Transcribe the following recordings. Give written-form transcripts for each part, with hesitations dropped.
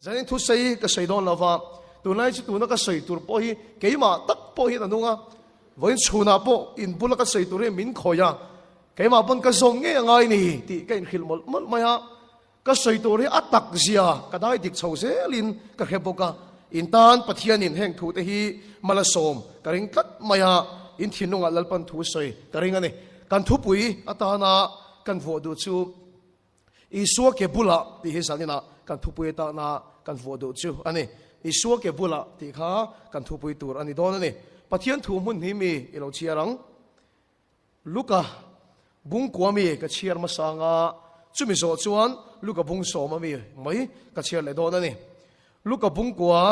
Zanin thusei ka sawi dawn lova, tunlai chu tuna ka sawi tur pawh hi keimah tak pawh hian a nung a, vawiin chhunah pawh in bula ka sawi tur hi min khawih a, keimah pawn ka zawm ngei a ngai ni tih ka inhrilh mawlh mawlh mai a, ka sawi tur hi a tak zia ka dai dik chho zelin ka hre bawk a, in tan Pathianin heng thu te hi mal a sawm ka ring tlat mai a, in thinlungah Lalpan thu sawi ka ring a ni. Kan thupui atana kan vuah duh chu. Isua ke bulah tih hi zaninah kan thupui atana kan vuah duh chu a ni. Isua ke bulah tih kha kan thupui tur a ni dawn a ni. Pathian thu hmun hi mi i lo chhiar ang. Luka bung kua mi ka chhiar hmasa anga chumi zawh chuan Luka bung sawma mi mai ka chhiar leh dawn a ni. Luka bung kua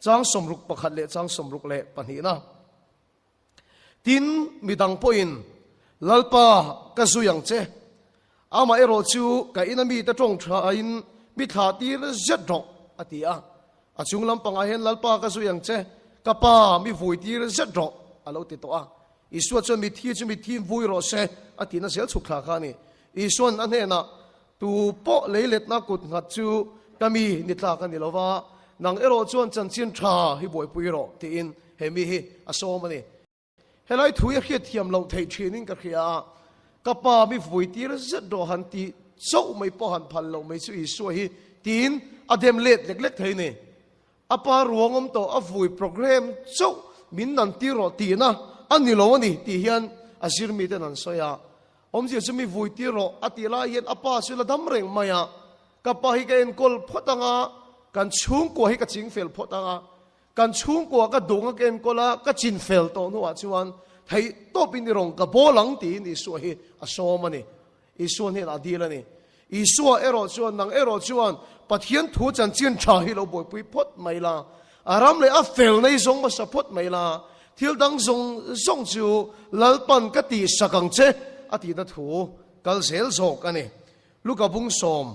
chang 61 leh chang 62na. Tin, midang pawhin, Lalpa, ka zui ang che. Amaherawh chu ka ina mite tawng thain mi thlah tir zet rawh, a ti a. A chung lampangah hian, Lalpa, ka zui ang che, ka pa, mi vui tir zet rawh, a lo ti tawh a. Isua chuan, Mitthi chu mitthi vui rawh se, a tihna zel chhuk thla kha a ni. Isua'n a hnenah, Tu pawh leiletna kut nghat chu ka mi ni tlak a ni lo va, nang erawh chuan chanchin tha hi buaipui rawh, tiin he mi hi a sawm a ni. Helai thu hi a hriatthiam loh theih thinin ka hria a, ka pa mi vui tir zet rawh han tih chauh mai pawh han phal loh mai chu Isua hi tiin a dem let lek lek thei ni. A pa ruang awm tawh a vui program chauh min nan tir rawh tihna a ni lo a ni tih hian a zir miten an sawi a. Awmzia chu mi vui tir rawh a tih lai hian a pa chu la dam reng mai a, ka pa hi ka enkawl phawt ang a, kan chhungkua hi ka ching fel phawt ang a, kan chhungkua ka dung a ka enkawl a, ka chin fel tawh hnuah chuan theih tawpin i rawn ka bawl ang tiin Isua hi a sawm a ni. Isua hnenah a dil a ni. Isua erawh chuan, Nang erawh chuan Pathian thu chanchin tha hi lo buaipui phawt mai la, a ram leh a fel nei zawng hmasa phawt mai la, thil dang zawng zawng chu Lalpan ka tihsak ang che, a tihna thu kal zel zawk a ni. Luka bung sawm,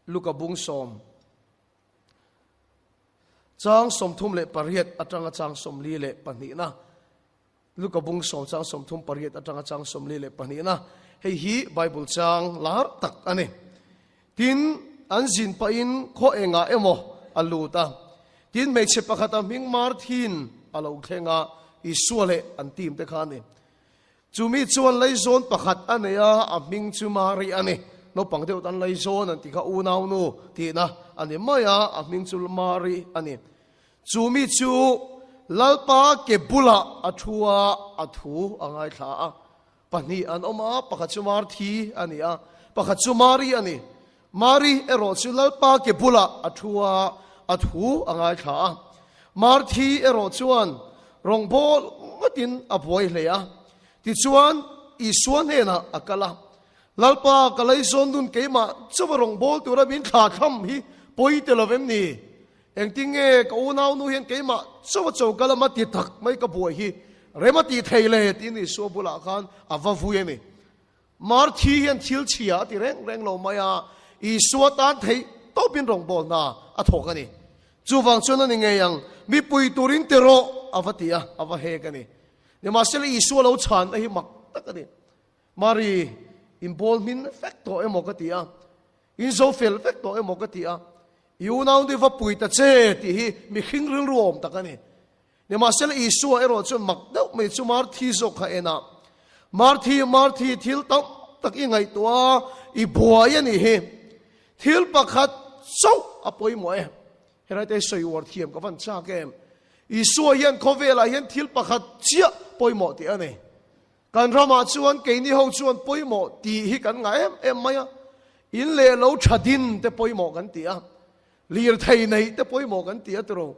Luka bung sawm, chang 38 atanga chang 42na. Luka bung sawm chang 38 atanga chang 42na, hei hi Bible chang lar tak a ni. Tin, an zin pahin khaw engah emaw a lut a. Tin, hmeichhe pakhat a hming Marthin a lo thleng a, Isua leh an team te kha a ni. Chumi chuan laizawn pakhat a nei a, a hming chu Mari a ni. Naupang deuh tan laizawn an ti kha unaunu tihna a ni mai a, a hming chu Mari a ni. Chu mi chu Lalpa ke bulah a thu a, a thu a ngaithla a. Pahnih an awm a, pakhat chu Marthi a ni a, pakhat chu Mari a ni. Mari erawh chu Lalpa ke bulah a thu a, a thu a ngaithla a. Marthi erawh chuan rawngbâwl ngawtin a buai hle a. Tichuan, Isua hnênah a kal a, Lalpa, ka leizawn nun keimah chauha rawngbâwl tura min thlahthlam hi pawi ti lo vem ni? Engtin nge ka unaunu hian keimah chauh a choka lama ti tak mai ka buai hi rem a tih thei le tiin Isua bulah khan a va vui a ni. Marthi hian thil chhia a ti reng reng lo mai a, Isua tan theih tawpin rawngbâwl hna a thawk a ni. Chuvang chuan a ni ngei ang, mipui turin ti rawh a va ti a, a va hek a ni. Nimahsela Isua lo chhanna hi mak tak a ni. Mari, inbawl hmin vek tawh emaw ka ti a, inzo fel vek tawh emaw ka ti a, i unau ni va pui ta che tih hi mihring rilru awm tak a ni. Nimahsela Isua erawh chuan mak deuh mai chu Marthi zawk kha en a, Marthi, Marthi, thil tam tak i ngaihtuah a, i buai a nih hi. Thil pakhat chauh a pawimawh e. Helai te sawi uar thiam ka van chak em. Isua hian khawvelah hian thil pakhat chiah pawimawh tih a nei. Kan ramah chuan keini ho chuan pawimawh tih hi kan ngah em em mai a, in leh lo tha din te pawimawh kan ti a, lirthei neih te pawimawh kan ti a tiraw,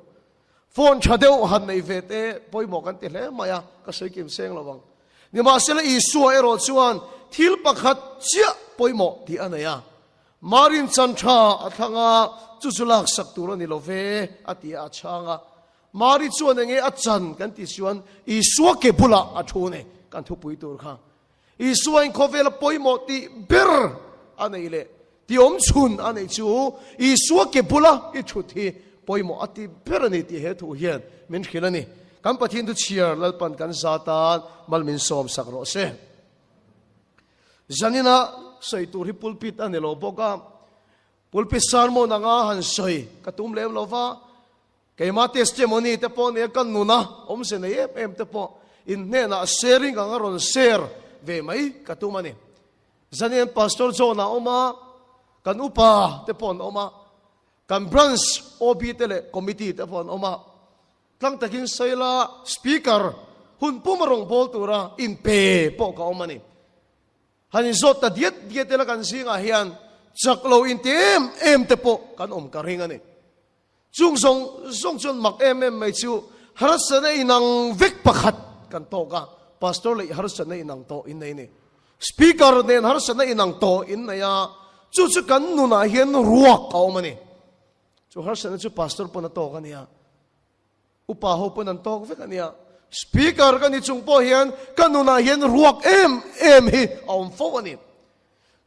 phone tha deuh han nei ve te pawimawh kan ti hle mai a, ka sawi kim seng lo ang. Nimahsela Isua erawh chuan thil pakhat chiah pawimawh tih a nei a, Marin chan tha a thlang a, chu chu laksak tur a ni lo ve a ti a, a chhang a. Mari chuan enge a chan kan tih chuan Isua ke bulah a thu ni kan thupui tur kha. Isua in khawvela pawimawh tih ber a nei leh ti awm chhun a neih chu Isua ke bula i thut hi pawimawh a ti ber a ni tih he thu hian min hrilh a ni. Kan Pathian thu chhiar Lalpan kan za tan mal min sawm sak rawh se. Zanina sawi tur hi pulpit a ni lo bawk a. Pulpit sermon anga han sawi ka tum lem lo va, keima testimony te pawh nia ka nuna awmze nei em em te pawh in hnenah sharing anga rawn share ve mai ka tum a ni. Zanian Pastor John a awm a, kan upa te pawh an awm a, kan branch OB te leh committee te pawh an awm a, tlang takin sawi la speaker hun puma rawngbâwl tura inpe pawh ka awm a ni. Han inzawt ta diat diat ila kan zingah hian chak lo inti em em te pawh kan awm ka ring a ni. Chung zawng zawng chuan mak em em mai chu harsatna inang vek pakhat kan tawk a, Pastor leh harsatna inang tawh in nei a ni. Speaker nen harsatna inang tawh in nei a, chu chu kan nunah hian ruak a awm a ni. Chu harsatna chu Pastor pawn a tawk a nia. Upa ho pawn an tawk vek a nia. Speaker ka ni chung pawh hian ka nunah hian ruak em em hi a awm fo a ni.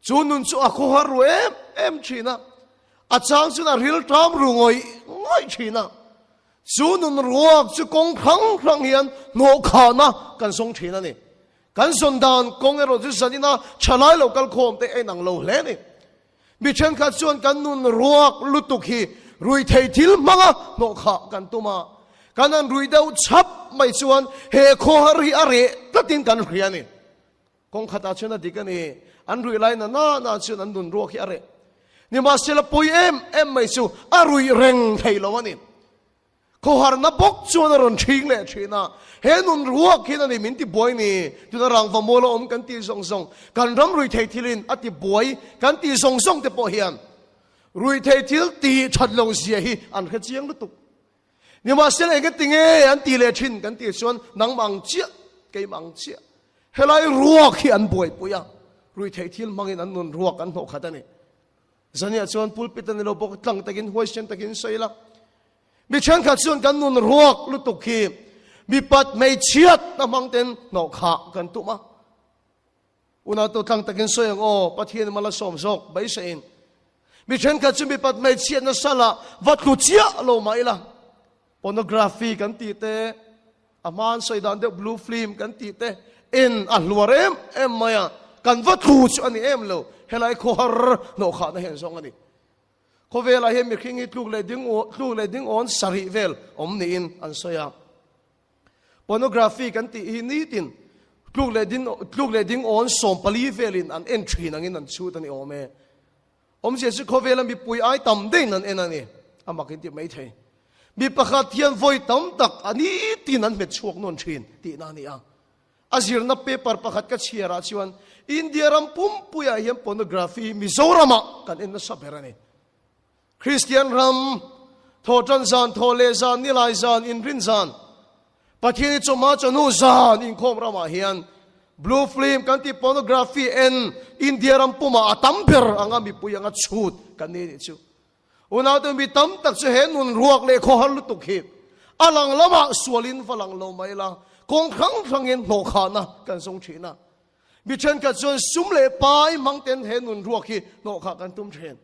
Chu nun chu a khawhar ru em em thin a, a chang chuan a ril ṭam ru ngawih ngawih thin a. Chu nun ruak chu kawng hrang hrang hian hnawhkhahna kan zawng thin a ni. Kan zawn dan kawng erawh chu zanina thalai lo kalkhawm te a inang lo hle a ni. Mi thenkhat chuan kan nun ruak lutuk hi rui thei thil hmanga hnawhkhah kan tum a, kan han rui deuh chhap mai chuan he khawhar hi a reh tlatin kan hria a ni. Kawng khatah chuan a dik a ni, an ruih lai na na na chuan an nun ruak hi a reh. Nimahsela pawi em em mai chu a ruih reng thei lo a ni. Khawharna bawk chuan a rawn ṭhing leh ṭhin a, he nun ruak hian a ni min ti buai ni, tuna rangva mual a awm kan tih zawng zawng, kan ram ruihtheih thilin a ti buai kan tih zawng zawng te pawh hian ruihtheih thil tih ṭhat lo zia hi an hre chiang lutuk. Nimahsela eng eti nge an ti leh ṭhin kan tih chuan nangmah ang chiah, keimah ang chiah, helai ruak hi an buaipui a, ruihtheih thil hmangin an nun ruak an hnawh khat a ni. Zaniah chuan pulpit a ni lo bawk, tlang takin, huaisen takin sawi la. Mi thenkhat chuan kan nun ruak lutuk hi mipat hmeichhiat na hmang ten hnawh khah kan tum a. Unau tu tlang takin sawi ang aw, Pathian mal a sawm zawk beiseiin. Mi thenkhat chu mipat hmeichhiat na sala va tlu chiah lo mah ila. Pornography kan tih te, a hmaan sawi dan deuh blue film kan tih te en a hluar em em mai a, kan va tlu chu a ni em lo, helai khawhar hnawhkhahna hian zawng a ni. Khawvelah hian mihring hi tluk leh ding tluk leh ding awn sarih vel awm niin an sawi a. Pornography kan tih hi nitin tluk leh ding tluk leh ding awn 14 velin an en thin angin an chhut a ni awm e. Awmzia chu khawvela mipui ai tam deuhin an en a ni, a mak in ti mai thei. Mi pakhat hian vawi tam tak a nitin an hmet chhuak nawn thin tihna a ni a. A zirna paper pakhat ka chhiarah chuan India ram pumpuiah hian pornography Mizoramah kan en nasa ber a ni. Kristian ram, thawhtan zan, thawh leh zan, nilai zan, inrin zan, Pathian i chawhma chawhnu zan inkhawm ramah hian blue film kan tih pornography en India ram pumah a tam ber anga mipui anga chhut kan ni nih chu. Unaute mi tam tak chu he nun ruak leh khawhar lutuk hi a lang lamah sualin va lang lo mai la, kawng hrang hrangin hnawhkhahna kan zawng thin a. Mi thenkhat chuan sum leh pai hmang ten he nun ruak hi hnawhkhah kan tum thin.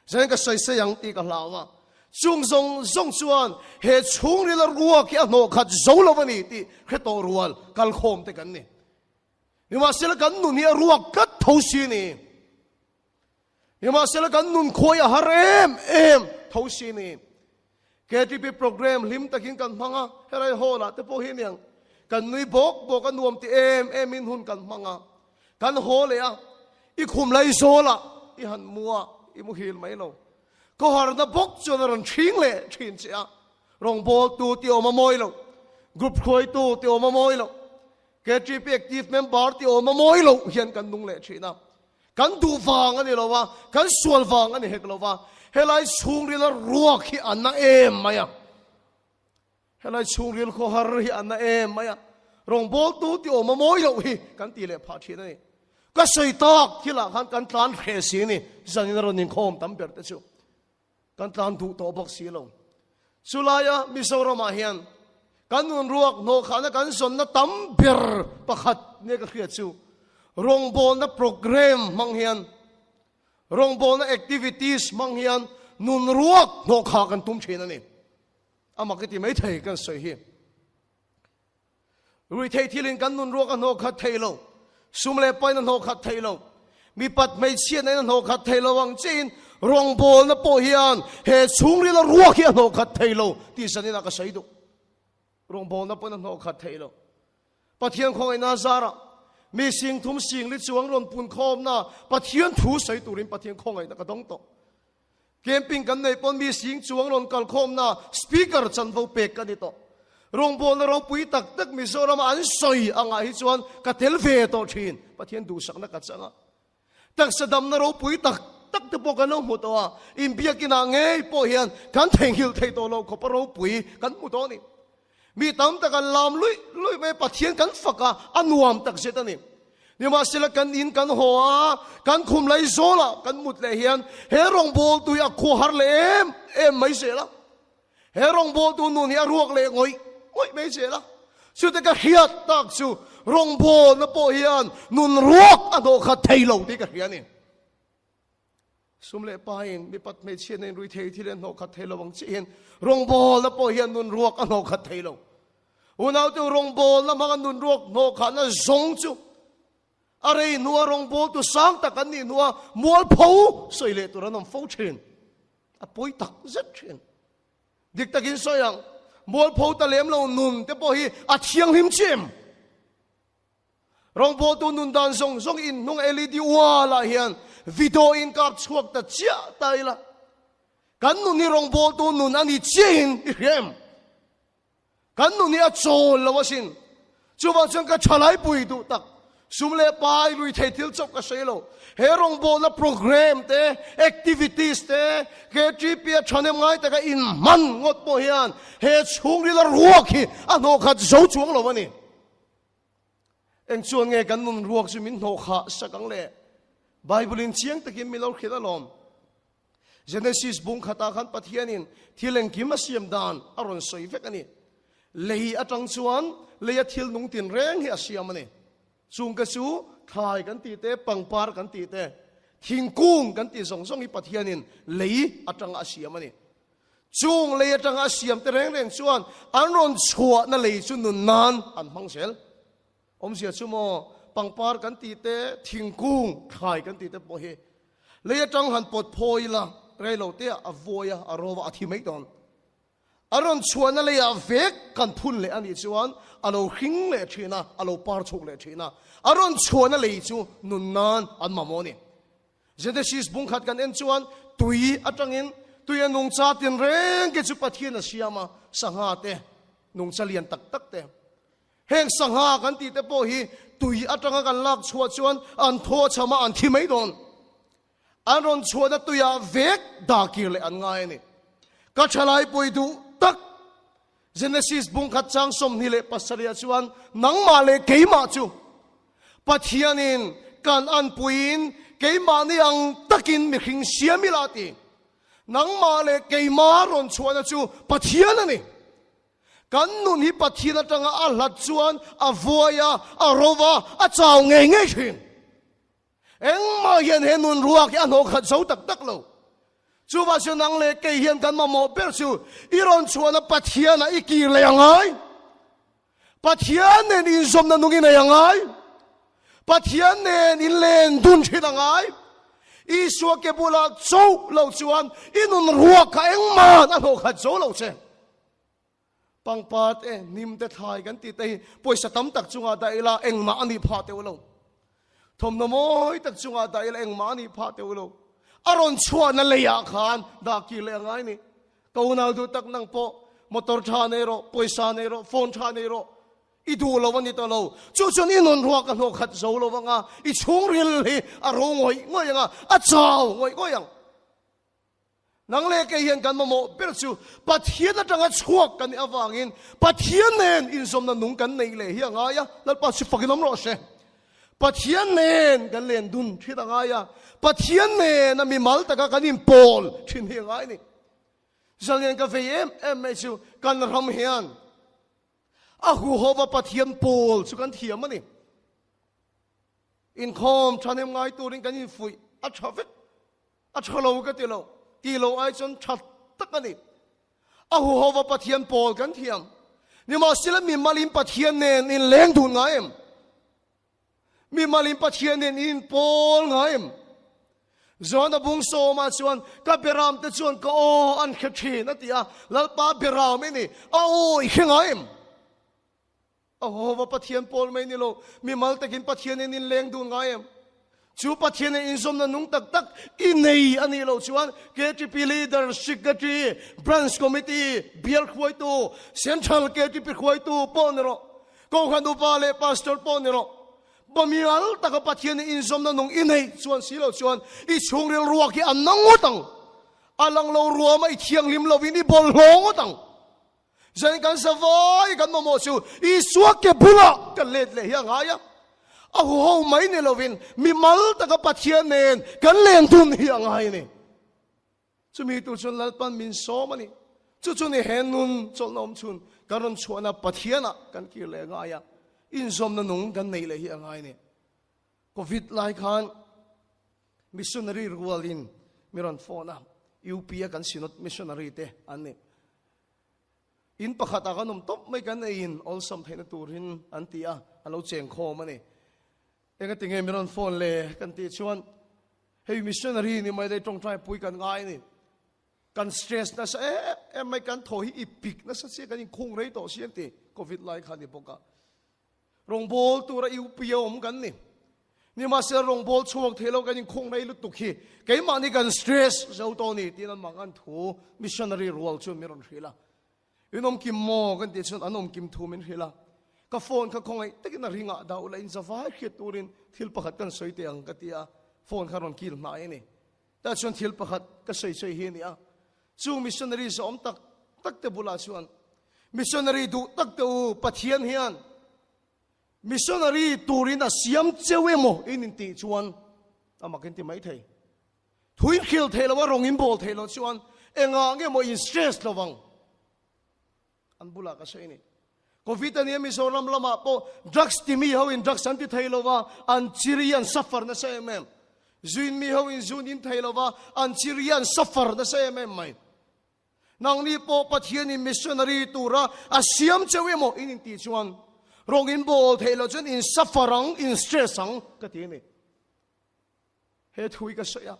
Zanin ka sawi sawi ang tih ka hlau a, chung zawng zawng chuan he chhungrila ruak hi a hnawh khat zo lo a ni tih hre tawh rual kalkhawm te kan ni. Nimahsela kan nun hi a ruak tlat tho si ni. Nimahsela kan nun khuai a har em em tho si ni. KTP program hlim takin kan hmang a, helai hall ah te pawh hi aniang kan nui bawk bawk a nuam ti em em in hun kan hmang a, kan haw leh a, i khum lai zawl ah i han mu a, i muhil mai lo. Khawharna bawk chuan a rawn ṭhing leh ṭhin che a, rawngbawltu ti awm a mawi lo, group hruaitu ti awm a mawi lo, KTP active member ti awm a mawi lo hian kan nung leh ṭhin a. Kan duh vang a ni lo a, kan sual vang a ni hek lo va, helai chhungrila ruak hi a na em mai a. Helai chhungril khawhar hi a na em mai a. Rawngbawltu ti awm a mawi loh hi kan ti leh phah thin a ni. Ka sawi tak thilah khan kan tlan hreh si ni, zanin a rawn inkhawm tam ber te chu. Kan tlan duh tawh bawk si lo. Chulaia Mizoramah hian kan nun ruak hnawhkhahna kan zawnna tam ber pakhat nia ka hriat chu rawngbawlna program hmang hian, rawngbawlna activities hmang hian nun ruak hnawhkhah kan tum thin a ni. A mak i ti maithei kan sawi hi. Ruihtheih thilin kan nun ruak a hnawh khat thei lo, sum leh pain a hnawh khat thei lo, mipat hmeichhiatna in a hnawh khat thei lo ang chiin Rawngbawlna pawh hian he chhungrila ruak hi a hnawh khat thei lo tih zanin ah ka sawi duh. Rawngbawlna pawhin a hnawh khat thei lo. Pathian khawngaihna zarah mi singthum singli chuang rawn pun khawmna Pathian thu sawi turin Pathian khawngaihna ka dawng tawh. Camping kan nei pawn mi sing chuang rawn kal khawmna speaker chanvo pek ka ni tawh. Rawngbawlna ropui tak tak Mizorama an sawi angah hi chuan ka tel ve tawh thin. Pathian duhsakna ka chang a. Taksa damna ropui tak tak te pawh kan lo hmu tawh a, inbiakinah ngei pawh hian kan theihnghilh thei tawh lo khawpa ropui kan hmu tawh a ni. Mi tam tak an lam luih luih mai, Pathian kan fak a, a nuam tak zet a ni. Nimahsela kan in kan haw a, kan khum lai zawlah kan mut leh hian he rawngbawltu hi a khuahar leh em em mai zel a. He rawngbawltu nun hi a ruak leh ngawih ngawih mai zel a. Chute ka hriat tak chu rawngbawlna pawh hian nun ruak a hnawh khat thei lo tih ka hria a ni. Sum leh pain mipat hmeichhia nen rui thei thil an hnawh khat thei lo ang chiahin rawngbawlna pawh hian nun ruak a hnawh khat thei lo. Unaute rawngbawlna hmanga nun ruak hnawh khatna zawng chu a rei hnua rawngbawltu sang tak an nih hnua mualpho sawi leh tur an awm fo thin. A pawi tak zet thin. Dik takin sawi ang, mualpho ta lem lo nun te pawh hi a thianghlim chi em? Rawngbawltu nun dan zawng zawng in hnung LED wall ah hian video in kap chhuak ta chiah ta ila, kan nun hi rawngbawltu nun a ni chiahin i hria em? Kan nun hi a chawl lo asin. Chuvang chuan ka thalai pui duh tak, sum leh pai lui thei thil chauh ka sawi lo. He rawngbawlna program te, activities te, KTP a thahnem ngai taka inhman ngawt pawh hian he chhungrila ruak hi a hnawhkhat zo chuang lo a ni. Eng chuan nge kan nun ruak chu min hnawhkhah sak ang le? Bible in chiang takin min lo hrilh alawm. Genesis bung khatah khan Pathianin thil engkim a siam dan a rawn sawi vek a ni. Lei atang chuan leia thil nung tin reng hi a siam a ni. Chungte chu thlai kan tih te, pangpar kan tih te, thingkung kan tih zawng zawng hi Pathianin lei atanga a siam a ni. Chung lei atanga a siam te reng reng chuan an rawn chhuahna lei chu nun nan an hmang zel. Awmzia chu maw, pangpar kan tih te, thingkung, thlai kan tih te pawh hi lei atang han pawt phawi ila, rei lo te ah a vawi a, a ro a, a thi mai dawn. A rawn chhuahna leiah vek kan phun leh a nih chuan a lo hring leh thin a, a lo par chhuk leh thin a. A rawn chhuahna lei chu nun nan an mamawh a ni. Genesis bung khat kan en chuan tui atangin tui a nungcha tinreng te chu Pathian a siam a, sangha te, nungcha lian tak tak te. Heng sangha kan tih te pawh hi tui atanga kan lak chhuah chuan an thaw a cham a, an thi mai dawn. An rawn chhuahna tuiah vek dah kir leh an ngai a ni. Ka thalai pawi duh tak Genesis bung khat chang 27ah chuan nangmah leh keimah chu Pathianin kan anpuiin keimahni ang takin mihring siam ila ti. Nangmah leh keimah rawn chhuahna chu Pathian a ni. Kan nun hi Pathian atanga a hlat chuan a vuai a, a ro va, a chau ngei ngei thin. Engmah hian he nun ruak hi a hnawh khat zo tak tak lo. Chuvah chu nang leh kei hian kan mamawh ber chu i rawn chhuahna Pathianah i kir leh a ngai. Pathian nen inzawmna nung i nei a ngai. Pathian nen in len dun thin a ngai. Isua ke bulah cho lo chuan i nun ruak kha engmah a hnawh khat zo lo che. Pangpar te, hnim te, thlai kan tih te hi pawisa tam tak chungah dah ila engmah a nih phah teuh lo. Thawmhnaw mawi tak chungah dah ila engmah a nih phah teuh lo. A rawn chhuahna leiah khan dah kir leh a ngai ni. Ka unau duh tak nang pawh motor tha nei rawh, pawisa nei rawh, phone tha nei rawh. I duh lo a ni ta lo. Chu chuan i nun ruak a hnawh khat zo lo anga, i chhungril hi a ro ngawih ngawih anga, a chau ngawih ngawih ang. Nang leh kei hian kan mamawh ber chu Pathian atanga chhuak kan nih avangin Pathian nen inzawmna nung kan neih leh hi a ngai a, Lalpa chu fakin awm rawh se. Pathian nen kan len dun thin a ngai a, Pathian nen a mimal taka kan inpawl thin hi a ngai a ni. Zalian ka vei em em mai chu kan ram hian a huhova Pathian pawl chu kan thiam a ni. Inkhawm thahnem ngai turin kan infuih a tha vek. A tha lo ka ti lo, ti lo ai chuan tha tak a ni. A huhova Pathian pawl kan thiam. Nimahsela mi malin Pathian nen in leng dun ngai em? Mi malin Pathian nen in pawl ngai em? Johana bung sawmah chuan, Ka beramte chuan ka aw an hre thin, a ti a. Lalpa beram i ni, a aw i hre ngai em? A hawva Pathian pawl mai ni lo, mimal takin Pathianin in leng dun ngai em? Chu Pathianin inzawmna nung tak tak i nei a nih loh chuan KTP Leader, Secretary, Branch Committee, Bial hruaitu, Central KTP hruaitu pawh ni rawh, Kohhran Upa leh Pastor pawh ni rawh, Pamial taka Pathianin inzawmna nung i neih chuan si lo chuan i chhungril ruak hi a na ngawt ang. A lang lo ruama i thianghlim lovin i bawlhhlawh ngawt ang. Zain kan zavai kan mamawh chu Isua ke bulah kan let leh hi a ngai a. A huho mai ni lovin mimal taka Pathian nen kan len dun hi a ngai a ni. Chumi tur chuan Lalpan min sawm a ni. Chu chu ni he nun chawlhna awm chhun kan rawn chhuahna Pathianah kan kir leh a ngai a, inzawmna nung kan neih leh hi a ngai a ni. Covid lai khan missionary rualin mi rawn phone a, UP a kan Synod missionary te an ni. In pakhatah kan awm tawp mai kan eiin awlsam theihna turin an ti a, an lo cheng khawm a ni. Engati nge min rawn phone le kan tih chuan hei missionary ni mai le tawngtai pui kan ngai ni. Kan stress nasa em em mai kan thaw hi i pik nasa sia kan inkhung rei tawh si an ti covid lai kha ni bawk a. Rawngbawl tura UP a awm kan ni. Nimahsela rawngbawl chhuak thei lo kan inkhung rei lutuk hi keimahni kan stress zo tawh ni tiin an mang an thu missionary rual chuan min rawn hrilh a. In awm kim maw? Kan tih chuan an awm kim thu min hrilh a. Ka phone kha khawngaih takin a ringah dah ula in zavai hriat turin thil pakhat kan sawi teh ang ka ti a, phone kha rawn kil hnai a ni. Tah chuan thil pakhat ka sawi sawi hi a ni a, chung missionary zawm tak tak te bulah chuan missionary duh tak te u Pathian hian missionary turin a siam cheu emaw in intih chuan a mak in ti mai thei. Thui khil thei lo a rawng in bawl thei lo chuan engah nge maw in stress lo vang an bulah ka sawi ni. Covid ania Mizoram lamah pawh drugs ti mi ho in drugs an ti thei lo va an chiri an suffer nasa em em. Zuin mi ho in zun in thei lo va an chiri an suffer nasa em em mai. Nangni pawh Pathian in missionary tura a siam cheu emaw in intih chuan rawng in bawl thei lo chuan in suffer ang in stress ang ka ti a ni. He thu hi ka sawi a,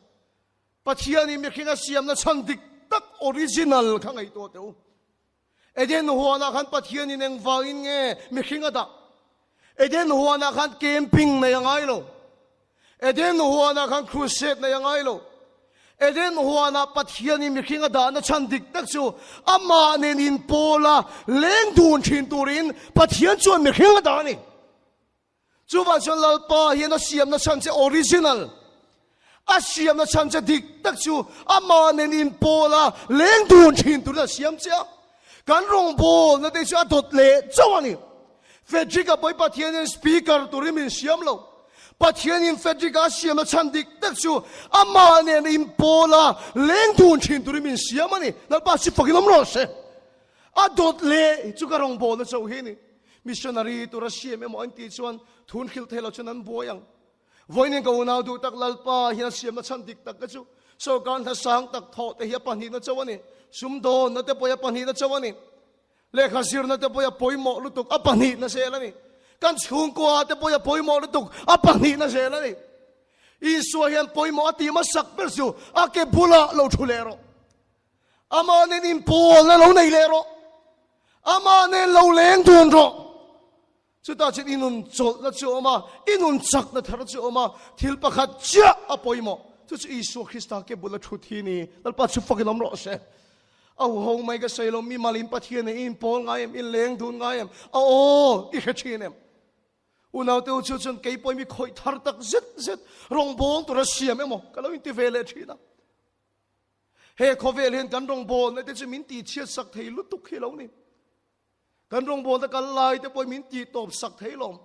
Pathianin mihring a siamna chhan dik tak original kha ngaihtuah teh u. Eden huanah khan Pathianin engvangin nge mihring a dah? Eden huanah khan camping nei a ngai lo. Eden huanah khan crusade nei a ngai lo. Eden huanah Pathianin mihring a dahna chhan dik tak chu amah nen inpawla leng dun thin turin Pathian chuan mihring a dah a ni. Chuvang chuan Lalpa hian a siamna chhan che original, a siamna chhan che dik tak chu amah nen inpawl a leng dun thin turin a siam che a. Kan rawngbawlna te chu a dawt leh chauh a ni. Frederick-a pawh hi Pathianin speaker turin min siam lo. Pathianin Frederick-a a siamna chhan dik tak chu amah nen inpawl a leng dun thin turin min siam a ni. Lalpa si fakin awm rawh se. A dawt leh chu ka rawngbawlna chauh hi a ni. Missionary tura siam emaw an tih chuan thun hrilh thei lo chuan an buai ang. Vawiin ka unau duh tak Lalpa hian a siamna chhan dik tak te chu sorkar hna sang tak thawh te hi a pahnihna chauh a ni. Sumdawnna te pawh hi a pahnihna chauh a ni. Lehkha zirna te pawh hi a pawimawh lutuk a pahnihna zel a ni. Kan chhungkua te pawh hi a pawimawh lutuk a pahnihna zel a ni. Isua hian pawimawh a tih hmasak ber chu a ke bulah lo thu leh rawh. Amah nen inpawlna lo nei leh rawh. Amah nen lo leng dun rawh. Chutah chuan i nun chawlhna chu a awm a, i nun chakna thar chu a awm a, thil pakhat chiah a pawimawh. Chu chu Isua Krista ke bula thut hi ni. Lalpa chu fakin awm rawh se. A huho mai ka sawi lo, mi malin Pathian nen i inpawl ngai em, i leng dun ngai em, a aw i hre thin em? Unaute u chu chuan kei pawh mi khawih thar tak zet zet rawngbawng tura siam emaw ka lo inti ve leh thin a. He khawvel hian kan rawngbawlna te chu min tihchhiat sak thei lutuk hi lo ni. Kan rawngbawlna kal lai te pawh min tihtawp sak thei lawm.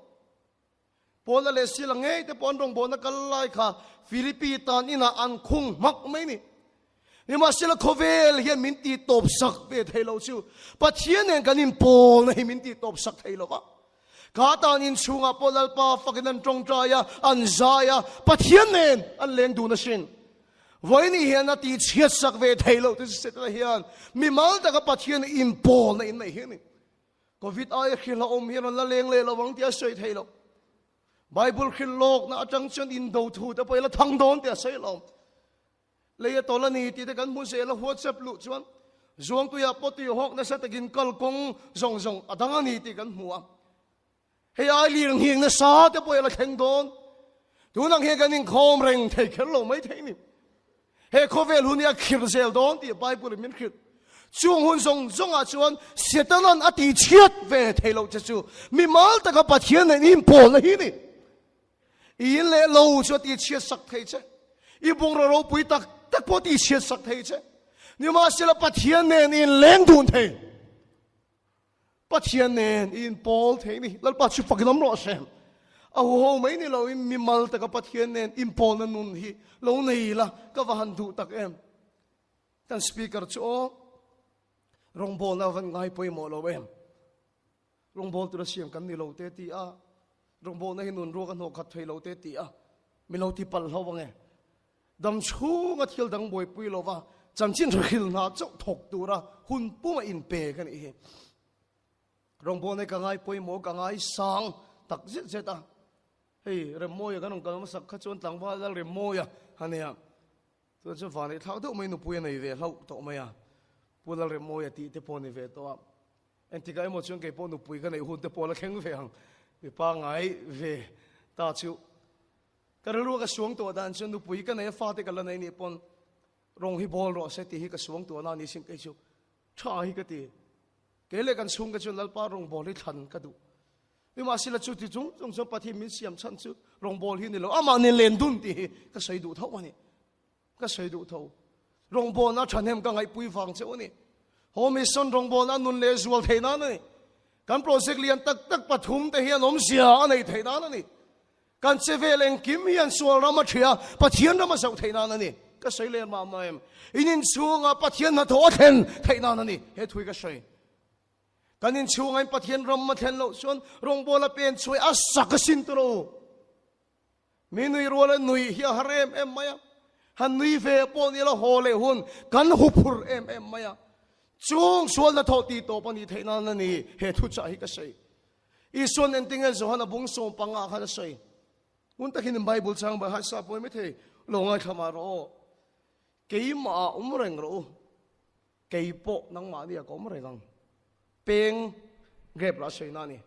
Paula leh Sila ngei te pawh an rawngbawlna kal lai kha Philippi tan inah an khung hmak mai ni. Nimahsela khawvel hian min tihtawp sak ve thei lo chu Pathian nen kan inpawlna hi min tihtawp sak thei lo va. Kha tan inchhungah pawh Lalpa fakin an tawngtai a, an zai a, Pathian nen an leng dun asin. Vawiin hian a tihchhiat sak ve thei loh te chu Setana hian mimal taka Pathian inpawlna in nei hi a ni. Covid aia hrilh a awm hian rawn la leng leh lo ang tih a sawi thei lo. Bible hrilh lawkna atang chuan indo thu te pawh i la thang dawn tih a sawi lo. Lei a tawl a ni tih te kan hmu zel a, WhatsApp luh chuan Zuangtuiah pawh tui hawk nasa takin kalkawng zawng zawng a dang a ni tih kan hmu a. Hei ai lir nghing nasa te pawh i la thleng dawn. Tunang hian kan inkhawm reng thei kher lo mai thei ni. He khawvel hun hi a khir zel dawn tih Bible in min hrilh. Chung hun zawng zawngah chuan Setanan a tihchhiat ve thei loh che chu mimal taka Pathian nen inpawlna hi ni. I in leh lo chu a tihchhiat sak thei che. I bungraw ropui tak tak pawh a tihchhiat sak thei che. Nimahsela Pathian nen i inleng dun thei. Pathian nen i inpawl thei ni. Lalpa chu fak lam rawh se. A huho mai ni loin mimal taka Pathian nen inpawlna nun hi lo nei la ka va han duh tak em. Kan speaker chu aw rawngbawlna a van ngai pawimawh lo em. Rawngbawl tura siam kan ni lo te ti a, rawngbawlna hi nun ruak a hnawh khat thei lo te ti a, mi lo ti palh hlo ang e. Dam chhunga thil dang buaipui lova chanchin hril hna chauh thawk tura hun puma inpe ka nih hi. Rawngbawlna hi ka ngai pawimawh, ka ngai sang tak zet zet a. Hei Remmawia kan rawn kal hmasak kha chuan tlangval lal Remmawia a nia. Chuan chu van ei thlak deuh mai nupui a nei ve hlauh tawh mai a. Pu Lalremmawia tih te pawh a ni ve tawh a. Engtikah emaw chuan kei pawh nupui ka neih hun te pawh la thleng ve ang. Mipa ngai ve ta chu ka rilru ka suang tuah dan chuan nupui ka nei a fate ka la nei nih pawn rawng hi bawl rawh se tih hi ka suang tuah na ni sin kei chu tha hi ka ti. Kei leh kan chhung te chuan Lalpa rawngbawl hi thlan ka duh. Nimahsela chu ti chung chung chuan Pathian min siam chhan chu rawngbawl hi ni lo amah nen len dun tih hi ka sawi duh tho a ni. Ka sawi duh tho. Rawngbawlna thahnem ka ngaihpui vang cheu a ni. Home Mission rawngbawlna nun leh zual theih nan a ni. Kan project lian tak tak pathum te hian awmzia a neih theih nan a ni. Kan che vel engkim hian sual ram a ṭhia, Pathian ram a zoh theih nan a ni. Ka sawi leh mah mah em? In inchhunga Pathian hnathawh a thlen theih nan a ni. He thui ka sawi. Kan inchhunga in Pathian ram a thlen loh chuan rawngbawla pen chhuai a sak a sin tur u. Mi nui ruala nui hi a har em em mai a, han nui ve pawh ni la haw leh hun kan hu phur em em mai a. Chung sual hnathawh tih tawp a nih theih nan a ni he thuchah hi ka sawi. Isuan entinge Johana bung sawm panga khan a sawi. Ngun takin in Bible chang bai haisa pawi mai thei lo ngaithla mah rawh aw. Keimah ah awm reng rawh u. Kei pawh nangmahni ah ka awm reng ang. Peng grape lah sawi na a ni.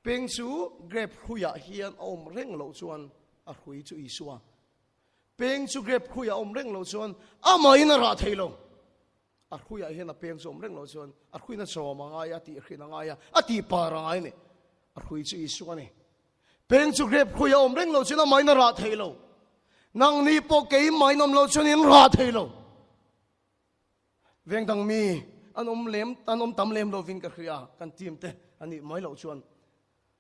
Peng chu grape hruiah hian a awm reng loh chuan a hrui chu Isua. Peng chu grape hruiah a awm reng loh chuan amahin a rah thei lo. A hruiah hian a peng chu awm reng loh chuan a hruina chawm a ngai a, tihhrin a ngai a, a tihpar a ngai a ni. A hrui chu Isua a ni. Peng chu grape hruiah a awm reng loh chuan amahin a rah thei lo. Nangni pawh keimah in awm loh chuan in rah thei lo. Veng dang mi an awm lem an awm tam lem lovin ka hria kan team te a nih mai loh chuan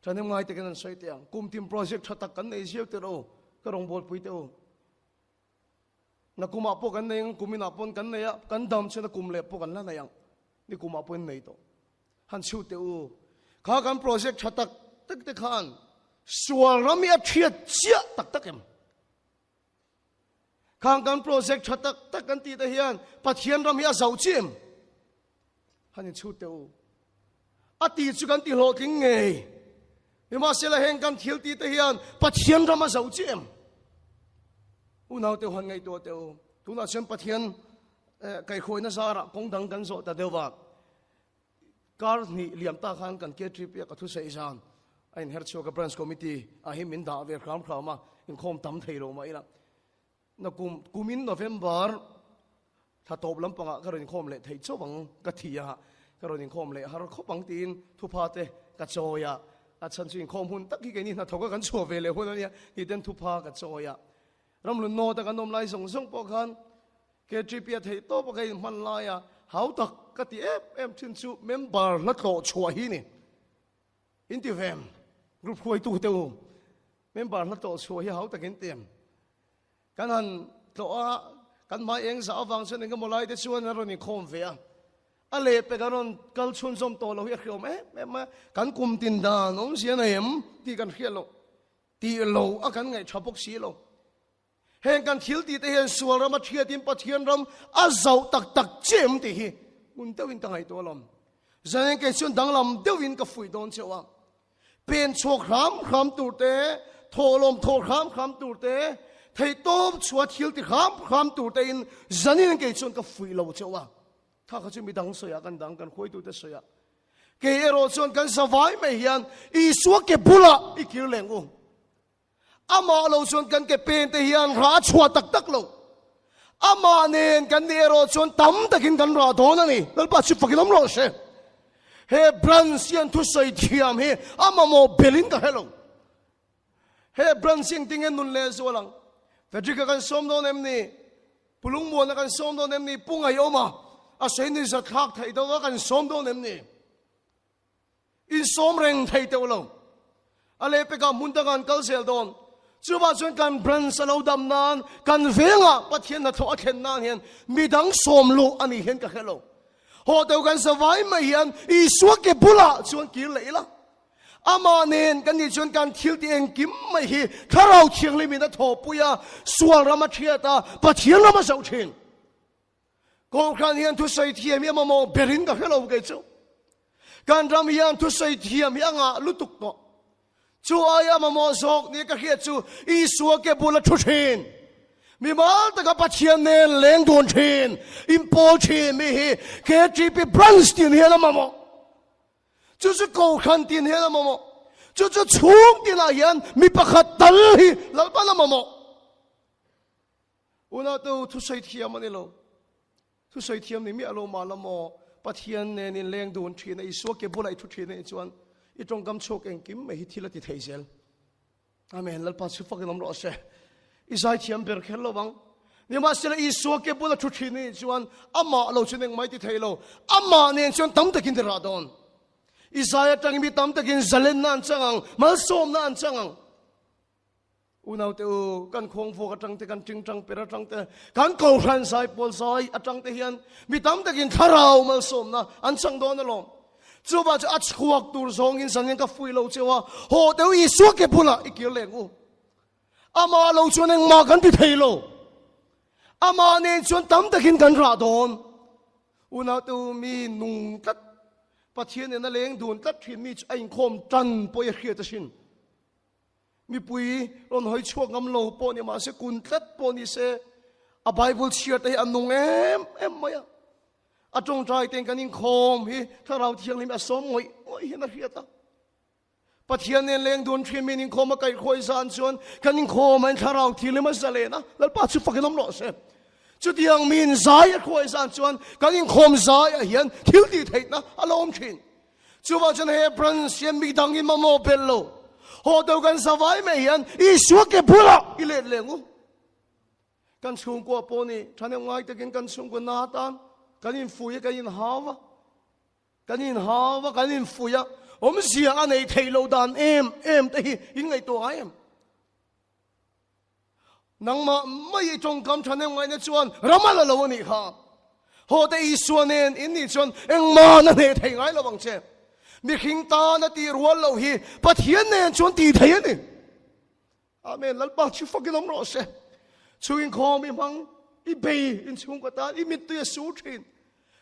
thahnem ngai takin an sawi teh ang. Kum tin project tha tak kan nei ziau teh rawh u, ka rawngbawlpui teh u. Nakumah pawh kan nei ang, kuminah paw'n kan nei a, kan dam chuan a kum leh pawh kan la nei ang. Ni kumah pawhin nei tawh. Han chhiu teh u. Kha kan project tha tak tak te khan sual ram hi a thiat chiah tak tak em? Khang kan project tha tak tak kan tih te hian Pathian ram hi a zo chi em? Han in chhut teh u. A ti chu kan ti hlawhtling ngei. Nimahsela heng kan thil tih te hian Pathian ram a zo chi em? Unau te han ngaihtuah teh u. Tunah chuan Pathian eh, kaihhruaina zarah kawng dang kan zawh ta deuh va. Kar hnih liam ta khan kan KTP a ka thusaih zan a inher chhuak a, Branch Committee ah hi min dah ve hram hram a, inkhawm tam thei lo mah ila. Na kum, kumin November thla tawp lampangah ka rawn inkhawm leh thei chauh ang ka thi a, ka rawn inkhawm leh har khawp ang tiin thupha te ka chawi a, a chhan chu inkhawm hun tak hi keini hnathawk a kan chhuah ve leh hun a nia tih ten thupha ka chawi a. Ramhlun nawta kan awm lai zawng zawng pawh khan KTP a theih tawp a ka inhman lai a, hau tak ka ti em em thin chu member hla tlawh chhuah hi ni. In ti vem, group hruaitu te u, member hla tlawh chhuah hi hau tak in ti em. Kan han tlawh a, kan hmai eng zah avang chuan engemaw lai te chuan an rawn inkhawm ve a. A lehpek an rawn kal chhunzawm tawh lo hi a hriawm em em a, kan kum tin dan awmzia nei em tih kan hriat loh, tih lo a kan ngaihṭha bawk si lo. Heng kan thil tih te hian sual ram a thiatin Pathian ram a zauh tak tak che em tih hi ngun deuhin ka ngaihtuah alawm. Zanin kei chuan danglam deuhin ka fuih dawn cheu a. Pen chhuak hram hram tur te, thawhlawm thawh hram hram tur te, Theihtawp chhuah thil ti hram hram tur tein zanin kei chuan ka fuih lo cheu a. Kha kha chu midang sawiah kan dang kan hruaitute sawiah. Kei erawh chuan kan zavai mai hian Isua ke bulah i kir leng u. Amah lo chuan kan ke pen te hian rah a chhuah tak tak lo. Amah nen kan nih erawh chuan tam takin kan rah dawn a ni. Lalpa chu fakin awm rawh se. He branch hian thusawi thiam hi a mamawh belin ka hre lo. He branch hi engtin nge nun leh zual ang? Frederick-a kan sawm dawn em ni? Pu Lungmuana kan sawm dawn em ni? Pu Ngaihawma a sawi ni zathlak theih deuh a kan sawm dawn em ni? Insawm reng thei teuh lo. A lehpekah hmun dangah an kal zel dawn. Chuvah chuan kan branch a lo dam nan, kan vengah Pathian hnathawh a thlen nan hian midang sawm luh a nih hian ka hre lo. Haw deuh kan zavai mai hian Isua ke bulah chuan kir leh ila. Amah nen kan nih chuan kan thil ti engkim mai hi Thlarau Thianghlim in a thawhpui a, sual ram a thiat a, Pathian ram a zoh thin. Kohhran hian thusawi thiam hi a mamawh berin ka hre lo kei chu. Kan ram hian thusawi thiam hi a ngah lutuk tawh. Chu aia mamawh zawk nia ka hriat chu Isua ke bula thu thin. Mimal taka Pathian nen leng dun thin, inpawl thin mi hi KTP branch tin hian a mamawh. Chu chu Kohhran tin hian a mamawh. Chu chu chhung tinah hian mi pakhat tal hi Lalpan a mamawh. Unau thusawi thiam a ni lo. Thusawi thiam ni miah lo mah la maw, Pathian nen in leng dun thin a, Isua ke bulah i thu thin a nih chuan i tawngkam chhuak engkim mai hi thil a ti thei zel. Amen. Lalpa chu fakin awm rawh se. I zai thiam ber kher lo vang. Nimahsela Isua ke bula thu thin a nih chuan amah lo chuan engmah i ti thei lo. Amah nen chuan tam takin ti rah dawn. I zai atangin mi tam takin zalenna an chang ang, malsawmna an chang ang. Unaute u, kan khuangvuak atang te, kan tingtang per atang te, kan kohhran zai pawl zai atang te hian mi tam takin thlarau malsawmna an chang dawn alawm. Chuvah chu a chhuak tur zawngin zan hian ka fui lo cheu a, haw teu Isua ke bulah i kir leng u. Amah lo chuan engmah kan ti thei lo. Amah nen chuan tam takin kan rah dawn. Unaute u, mi nung tlat, Pathian nena leng dun tlat thin mi chu a inkhawm tan pawh i a hriat asin. Mipui rawn hawi chhuak ngam lo pawh ni mahse kun tlat pawh ni se a Bible chhiar te hi a nung em em mai a. A tawngtai ten kan inkhawm hi Thlarau Thianghlim a sawm ngawih ngawih hian a hriat a. Pathian nen leng dun thin min inkhawm a kaihhruai zan chuan kan inkhawm a in Thlarau Thianghlim a zalen a, Lalpa chu fakin awm rawh se. Chutiang min zai a hruai zan chuan kan inkhawm zai ah hian thil tih theihna a lo awm thin. Chuvang chuan he branch hian mi dangin mamawh belh lo. Haw deuh kan zavai mai hian Isua ke bulah i let leng u. Kan chhungkua pawh ni thahnem ngai takin kan chhungkua na tan kan infui a, kan inhau a, kan inhau a, kan infui a, awmzia a nei theih loh dan em em te hi in ngaihtuah ngai em? Nangmah mai i tawngkam thahnem ngaihna chuan ram a la lo a nih kha. Haw te Isua nen in nih chuan engmah na hneh thei ngai lo ang che. Mihring tan a tih rual loh hi Pathian nen chuan tih thei a ni. Amen. Lalpa chu fakin awm rawh se. Chhung inkhawm i hmang, i bei inchhungkaw tan, i mittui a sur thin.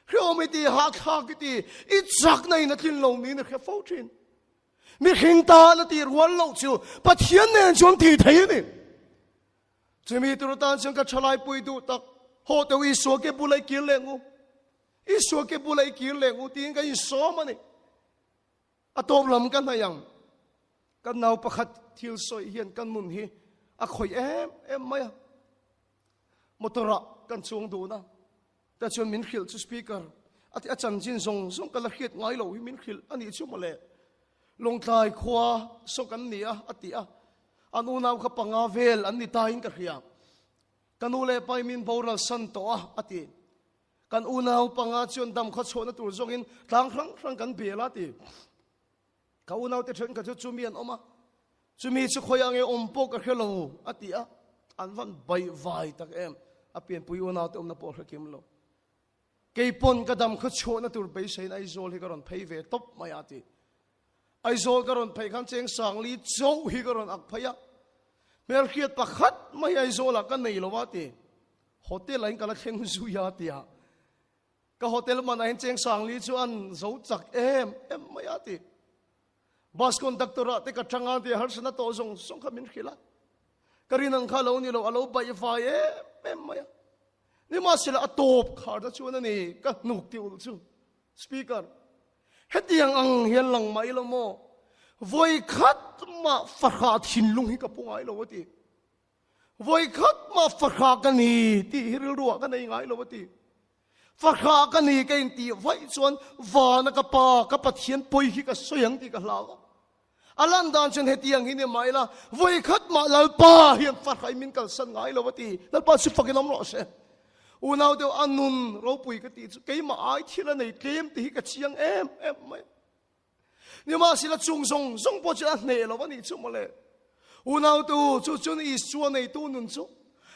Hreawm i ti, hahthlak i ti, i chakna in a tlin lo niin i hre fo thin. Mihring tan a tih rual loh chu Pathian nen chuan tih thei a ni. Chumi tur atan chuan ka thalai pui duh tak, haw teu Isua ke bula i kir leh ngu. Isua ke bula i kir leh ngu tiin ka insawm a ni. A tawp lam ka hnaih ang. Kan nau pakhat thil sawi hian kan nun hi a khawih em em mai a. Motor ah kan chuang dun a. Tah chuan min hrilh chu speaker a ti a chanchin zawng zawng ka la hriat ngai lo hi min hrilh a nih chu mawle. Lawngtlai khua saw kan ni a a ti a. An unau kha panga vel an ni ta in ka hria. Ka nu leh pa in min boral san tawh a a ti. Kan unau panga chuan dam khaw chhuahna tur zawngin tlang hrang hrang kan bel a a ti. Ka unaute thenkhat chu chumi an awm a, chumi chu khawiah nge awm pawh ka hre lo, a ti a. An van baih vai tak em, a pianpui unaute awmna pawh hre kim lo. Kei pawn ka dam khaw chhuahna tur beiseiin Aizawl hi ka rawn phei ve tawp mai a, a ti. Aizawl ka rawn phei khan cheng Sangli chauh hi ka rawn ak phei a, hmelhriat pakhat mai Aizawlah ka nei lo a, ti. Hotel ah in ka la thleng zui a, a ti a. Ka hotel man ah hian cheng Sangli chu an zo chak em em mai a ti. Bus conductor ah te ka tang a ti harsatna tawh zawng zawng kha min hrilh a. Ka rin ang kha lo ni lo, a lo baih vai em em mai a. Nimahsela a tawp khar ta chuan a ni ka hnuk ti ulh chu. Speaker, Hetiang ang hian lang mai lo maw? Vawi khat mah fahrah thinlung hi ka pu ngai lo a ti. Vawi khat mah fahrah ka ni tih hi rilruah ka nei ngai lo a ti. Fahrah ka ni ka intih vaih chuan vana ka pa, ka Pathian pawi hi ka sawi ang tih ka hlau a. A lan dan chuan hetiang hi ni mah ila, vawi khat mah Lalpa hian fahrah in min kalsan ngai lo a ti. Lalpa chu fakin awm rawh se. Unau deuh a nun ropui ka tih chu keimah ai thil a nei tlem tih hi ka chiang em em mai. Nimahsela chung zawng zawng pawh chu a hneh lo a nih chu mawle. Unautu chu chuan Isua neitu nun chu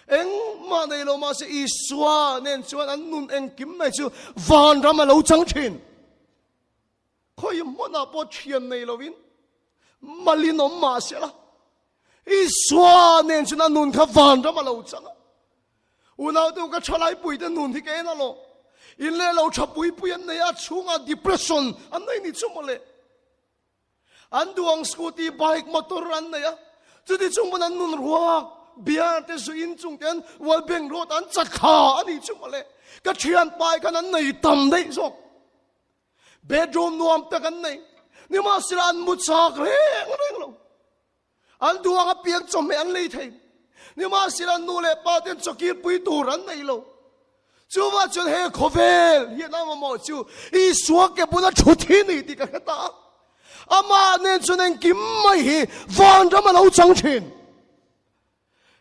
engmah nei lo mahse Isua nen chuan an nun engkim mai chu vanram a lo chang thin. Khawi hmunah pawh thian nei lovin malin awm mahsela Isua nen chuan a nun kha vanram a lo chang a. Unautu ka thalaipui te nun hi ka en alawm. In leh lo tha pui pui an nei a, chhungah depression an nei ni chu mawle. An duang scooty, bike, motor an nei a, chuti chung pawn an nun ruak, beer te zu in chung te an World Bank Road an chat thla a ni chu mawle. Ka thianpa khan an nei tam daih zawk. Bedroom nuam tak an nei. Nimahsela an mu chak reng reng lo. An duang apiang chawhmeh an lei thei. Nimahsela nu leh pa ten chawkir pui tur an nei lo. Chuvah chuan he khawvel hian a mamawh chu Isua ke bula thu thi ni tih ka hre ta a. Amah nen chuan engkim mai hi vanram a lo chang thin.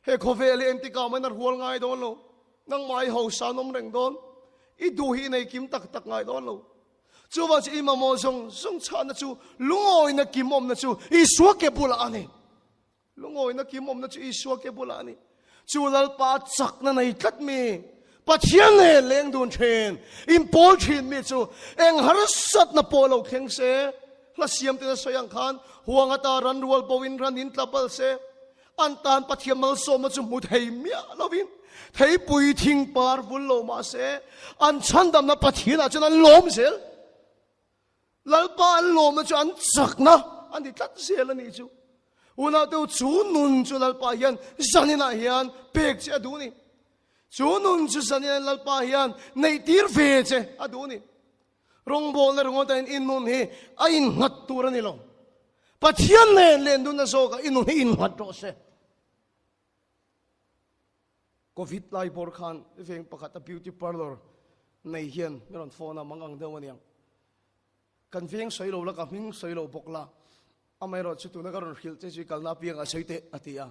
He khawvel hi entikah mah in a rual ngai dawn lo. Nangmah i hausa an awm reng dawn. I duh hi i nei kim tak tak ngai dawn lo. Chuvang chu i mamawh zawng zawng chhahna chu lungawina kim awmna chu Isua ke bulah a ni. Lungawina kim awmna chu Isua ke bulah a ni. Chu Lalpa chakna nei tlat mi, Pathian nen leng dun thin, inpawl thin mi chu eng harsatna pawh lo thleng se, hla siam ten a sawi ang khan huang ata ran rual bo in ran in tla bal se, An tan Pathian malsawmna chu hmu thei miah lovin theipui thing par vul lo mah se an chhandamna Pathianah chuan an lawm zel. Lalpa an lawmna chu an chakna a ni tlat zel a nih chu. Unaute chu nun chu Lalpa hian zaninah hian pek che a duh ni. Chu nun chu zaninah Lalpa hian neih tir ve che a duh ni. Rawngbawlna ringawt in i nun hi a innghat tur a ni lo. Pathian nen len dunna zawkah i nun hi innghat rawh se. Covid lai bawr khan veng pakhat a beauty parlour nei hian mi rawn phone a, mang ang deuh a niang. Kan veng sawi lo la, ka hming sawi lo bawk la, amaherawh chu tuna ka rawn hrilh che chu i kalna apiangah sawi teh a ti a.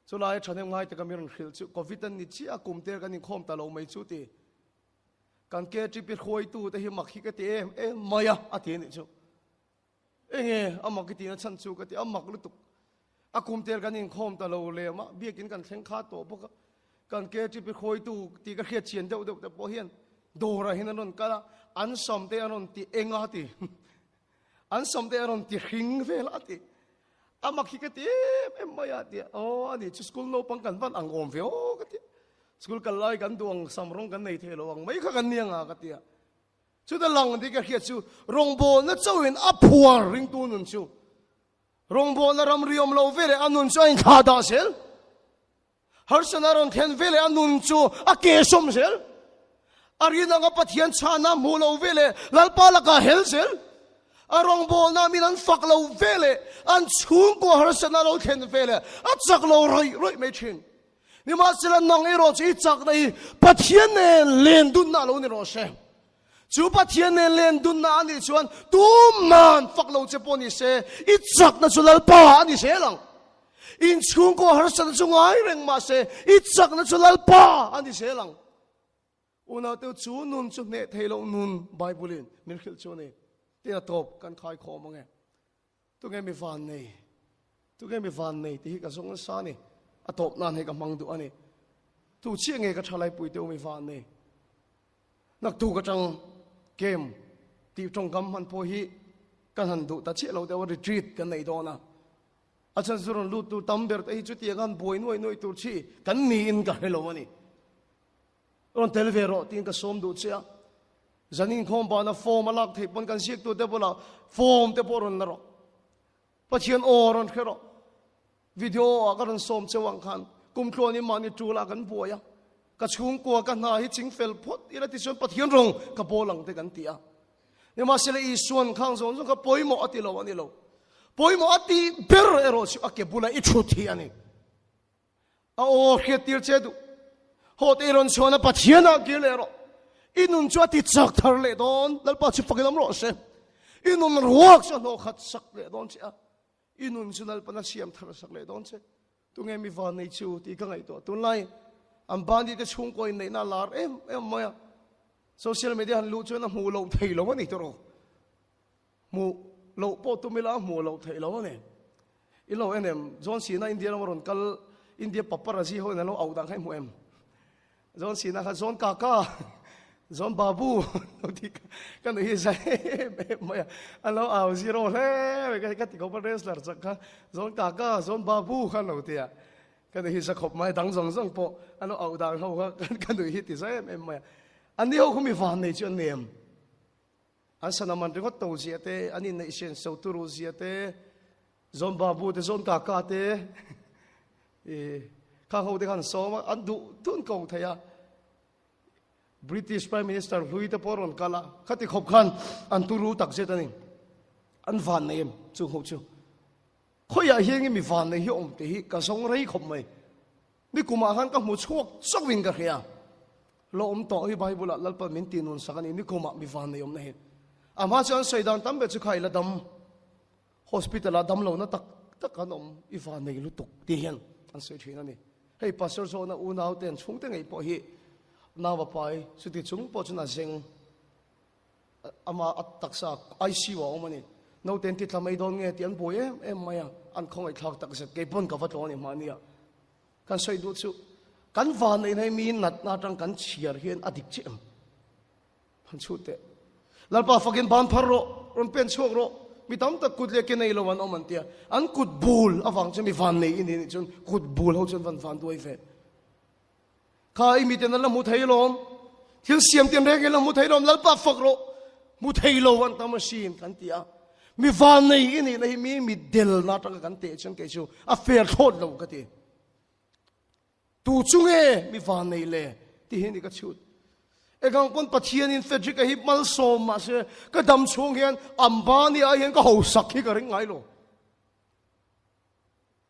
Chulai a thahnem ngai taka mi rawn hrilh chu Covid an ni chiah a, kum te kan inkhawm ta lo mai chu ti. Kan KTP hruaitu te hi mak hi ka ti em em mai a, a ti a nih chu. Enge a mak i tihna chhan chu ka ti, a mak lutuk. A kum tel kan inkhawm ta lo lem a, biakin kan thleng kha tawh bawk a. Kan KTP hruaitu tih ka hriat chian deuh deuh te pawh hian dawrah hian an rawn kal a, an sam te an rawn ti eng a ti. An sam te a rawn ti hring vel a ti. A mak hi ka ti em em mai a ti. Aw a ni chu school naupang kan van ang awm ve aw ka ti. School kal lai kan duh ang sam rawng kan nei thei lo ang mai kha kan ni ang a ka ti a. Chuta lang dik a hriat chu rawngbawlna chauhin a phuar ringtu nun chu. Rawngbawlna ramri awm lo veleh a nun chu a inthlah dah zel. Harsana rawn thlen veleh a nun chu a ke sawm zel. A rin anga Pathian chhana hmuh lo veleh Lalpa lakah hel zel. A rawngbawlna min an fak lo veleh an chhungkua harsana lo thlen veleh a chak lo rawih rawih mai thin. Nimahsela nang erawh chu i chakna hi Pathian nen len dunna a lo ni rawh se. Chu Pathian nen len dunna a nih chuan tuman fak lo che pawh ni se i chakna chu Lalpa a ni zel ang. In chhungkaw harsatna chu ngai reng mah se i chakna chu Lalpa a ni zel ang. Unaute chu nun chu hneh thei loh nun Bible in min hrilh chu a ni. Tin a tawp kan khai khawm ang e. Tunge mi van nei? Tunge mi van nei tih hi ka zawng nasa a ni. A tawp nan hei ka hmang duh a ni. Tu chiah nge ka thalai pui te u mi van nei? Naktuk atang game tih tawngkam hman pawh hi kan han duh ta chiah lo deuh a, retreat kan nei dawn a. A chhan chu rawn lut tur tam ber te hi chutiang khan buai nuai nuai tur chi kan niin ka hre lo a ni. Rawn tel ve rawh tiin ka sawm duh che a. Zan inkhawm bana form a lak theih pawn kan ziaktu te bulah form te pawh rawn la rawh. Pathian aw rawn hre rawh. Video ah ka rawn sawm cheu ang khan kumtluan in mahni tul ah kan buai a, ka chhungkua ka hna hi ching fel phawt ila tichuan Pathian rawng ka bawl ang te kan ti a. Nimahsela Isuan khang zawng zawng kha pawimawh a ti lo a ni lo. Pawimawh a tih ber erawh chu a ke bula i thut hi a ni. A aw hriat tir che duh. Haw te i rawn chhuan a Pathian ah kir leh rawh. I nun chu a ti chak thar leh dawn. Lalpa chu fakin awm rawh se. I nun ruak chu a hnawh khat sak leh dawn che a. I nun chu Lalpan a siam thar sak leh dawn che. Tunge mi van nei chu tih ka ngaihtuah. Tunlai Ambani te chhungkaw inneihna a lar em em mai a. Social media han luh chuan a hmuh loh thei lo a ni tawh. Hmuh loh pawh tum ila a hmuh loh theih lo a ni. I lo en em? John Cena India lama rawn kal India paparazzi ho in an lo auh dan kha i hmu em? John Cena kha John Kaka, John Babu lo ti kha ka nuih hi zai em em mai a. An lo au zero hle mai ka ti khawp a wrestler chak kha John Kaka, John Babu kha an lo ti a. Ka nuih hi za khawp mai dang zawng zawng pawh an lo auh dan ho kha ka nuih hi ti zai em em mai a. Anni ho khu mi van nei chu an ni em? An sana man ringawt to zia te, an inneih sian so turu zia te, John Babu te, John Kaka te, i khang ho te khan sawm a, an duh dun ko thei a. British Prime Minister hlui te pawh rawn kal a, khati khawp khan an turu tak zet a ni. An van nei em chung ho chu. Khawiah hian nge mi van nei hi awm te hi ka zawng rei khawp mai. Ni kumah khan ka hmu chhuak chauh in ka hria. Lo awm tawh hi Bible ah Lalpan min ti nun sak a ni, ni kumah mi van nei awmna hi. A hma chuan sawi dan tam ber chu kha i la dam. Hospital ah dam lohna tak tak an awm, i van nei lutuk ti hian an sawi thin a ni. Hei Pastor zawhna unau te an chhungte ngei pawh hi nau a pai, chuti chung pawh chuan a zeng. Ama a taksa ICU ah a awm a ni. Naute an ti tla mai dawn nge tih an buai em em mai a, an khawngaihthlak tak zet. Kei pawn ka va tlawh a ni mahni a. Kan sawi duh chu kan van neihna hi mi natna atang kan chhiar hian a dik chiah em? Han chhut teh. Lalpa fakin ban phar rawh, rawn pen chhuak rawh. Mi tam tak kut leh ke nei lo an awm an tia. An kut bul avang chuan mi van nei i ni nih chuan kut bul ho chuan van van duai ve. Kha i miten an la hmu thei lawm. Thil siam ten reng in la hmu thei lawm. Lalpa fak rawh. Hmu thei lo an tam asin kan ti a. Mi van nei i nih na hi mi mi del na atanga kan teh chuan kei chu a fair thlawt lo ka ti. Tu chu nge mi van nei le ti hi ni ka chhut. Engang pawn Pathian in Frederick a hi malsawm mahse ka dam chhung hian Ambani ai hian ka hosak hi ka ring ngai lo.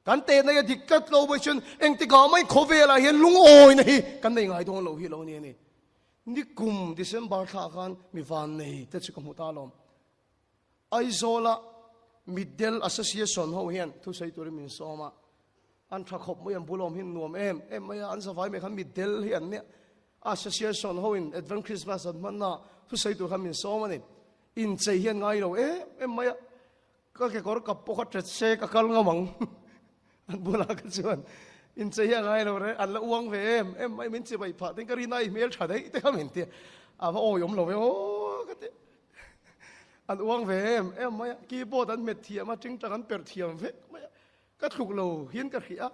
Kan tehna hi a dik tlat lo mai chuan engtikah mai khawvelah hian lungawina hi kan nei ngai dawn lo hi lo ni a ni. Nikum December thla khan mi van nei te chu ka hmu ta alawm. Aizawla Middle Association ho hian thusawi turin min sawm a, an tha khawp mai an bulawm hi nuam em em mai a, an zavai mai khan Middle hi an nia. Association ho in Advent Christmas an hmanna thusawi tur khan min sawm a ni. Inchei hi an ngai lo em em mai a. Ka kekawr kap pawh kha ṭet se ka kal ngam ang. An bulah ka chuan inchei hi a ngai lo re, an la uang ve em em mai min chibai phah tin ka rin a i hmel ṭha daih te kha min ti a, a va awi awm lo ve aw ka ti. An uang ve em em mai a, keyboard an hmet thiam a, ṭingṭang an perh thiam vek mai a, ka thluk lo hian ka hrih a.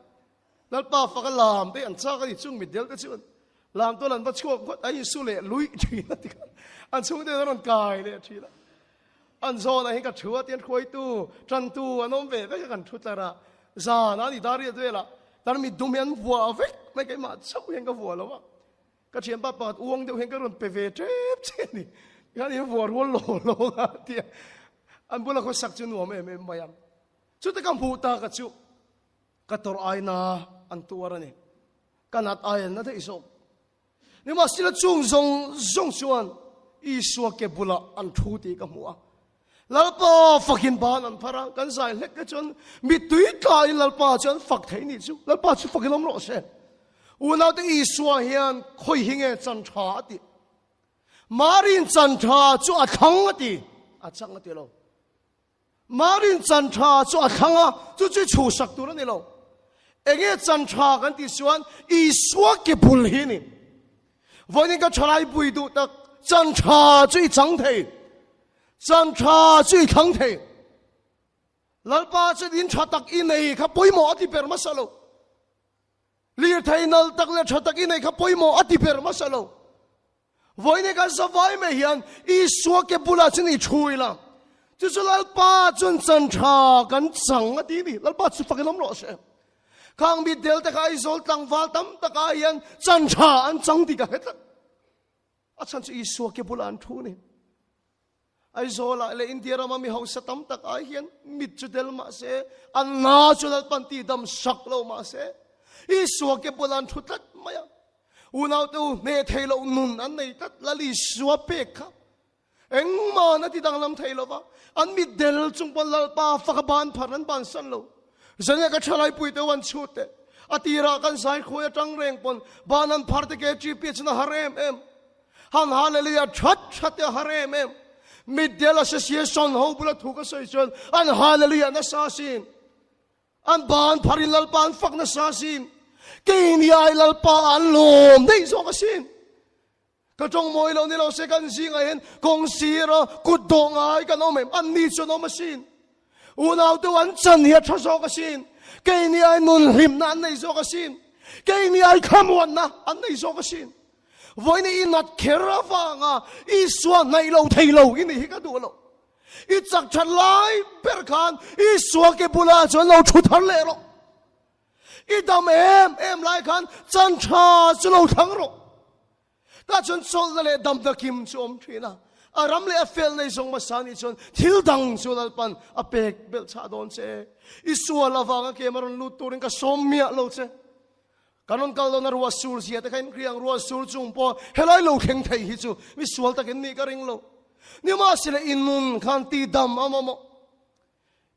Lalpa faka lam te an chak a ni chung mitdel te chuan lam tual an va chhuak ngawt a insu leh luih ṭhin a ti kha an chhungte an rawn kai leh ṭhin a. An zawnah hian ka thu a tian hruaitu tantu an awm ve vek a kan thu tlar a, zan a ni dar riat velah tar mit dum hi an vuah vek mai keimah chauh hian ka vuah lo a, ka thianpa pakhat uang deuh hian ka rawn pe ve tep che a ni, tikhan in vuah rual lo lo a tia an bula khawsak chu nuam em em mai ang. Chute ka hmuh tak a chu ka tawrh aina an tuar a ni, ka nat ai an na daih zawk. Nimahsela chung zawng zawng chuan Isua ke bulah an thu tih ka hmu a. Lalpa fakin ban an phar a, kan zai hlek te chuan mittui tlain Lalpa chu an fak thei nih chu. Lalpa chu fakin awm rawh se. Unaute Isua hian khawi hi nge chan tha a ti. Marin chan tha chu a thlang a ti. A chang a ti lo. Marin chan tha chu a thlang a, chu chu chhuhsak tur a ni lo. Enge chan tha kan tih chuan Isua ke bul hi a ni. Vawiin ka thalai pui duh tak, chan tha chu i chang thei, chan tha chu i thlang thei. Lalpa chuan in tha tak i nei kha pawimawh a ti ber hmasa lo. Lirthei nal tak leh tha tak i nei kha pawimawh a ti ber hmasa lo. Vawiin kan zavai mai hian Isua ke bulah chuan i thu ila, chu chu Lalpa chuan chan tha kan chang a ti ni. Lalpa chu fakin awm rawh se. Khang mitdel te kha Aizawl tlangval tam takah hian chan tha an chang tih ka hre tlat. A chhan chu Isua ke bulah an thu ni. Aizawlah leh India rama mi hausa tam tak ai hian mit chu del mah se, an na chu Lalpan ti dam sak lo mah se, Isua ke bulah an thu tlat mai a. Unaute u hneh thei loh nun an nei tlat, Lal Isua pek kha engmah a ti danglam thei lo va, an mit del chung pawn Lalpa fak a ban phar an bansan lo. Zania ka thalai pui te u an chhut teh. A tirah kan zai khawi atang reng pawn ban an phar te ke GP chuan a har em em. Han hallelujah that that te a har em em. Mitdel Association ho bula thu ka sawi chuan an hallelujah nasa sin. An ban pharin Lalpa an fak nasa sin. Keini ai Lalpa an lawm daih zawk asin. Ka tawng mawi lo ni lo se kan zingah hian kawng sir a kut dawh ngai kan awm em? An ni chuan awm asin. Unau te an chan hi a tha zawk asin. Keini ai nun hlimna an nei zawk asin. Keini ai thlamuanna an nei zawk asin. Vawiin i nat kher avanga Isua hnaih lo thei lo i nih hi ka duh lo. I chak that lai ber khan Isua ke bulah chuan lo thu thar leh rawh. I dam em em lai khan chan tha chu lo thlang rawh. Tah chuan chawlhna leh damna kim chu awm thin a. A ram leh a fel nei zawng hmasa nih chuan thil dang chu Lalpan a pek belh chhah dawn che. I sual avanga kem a rawn lut turin ka sawm miah lo che. Kan rawn kal dawn a ruah sur zia te kha in hria ang, ruah sur chung pawh helai lo thleng thei hi chu mi sual takin nih ka ring lo. Nimahsela i nun khan ti dam a mamawh.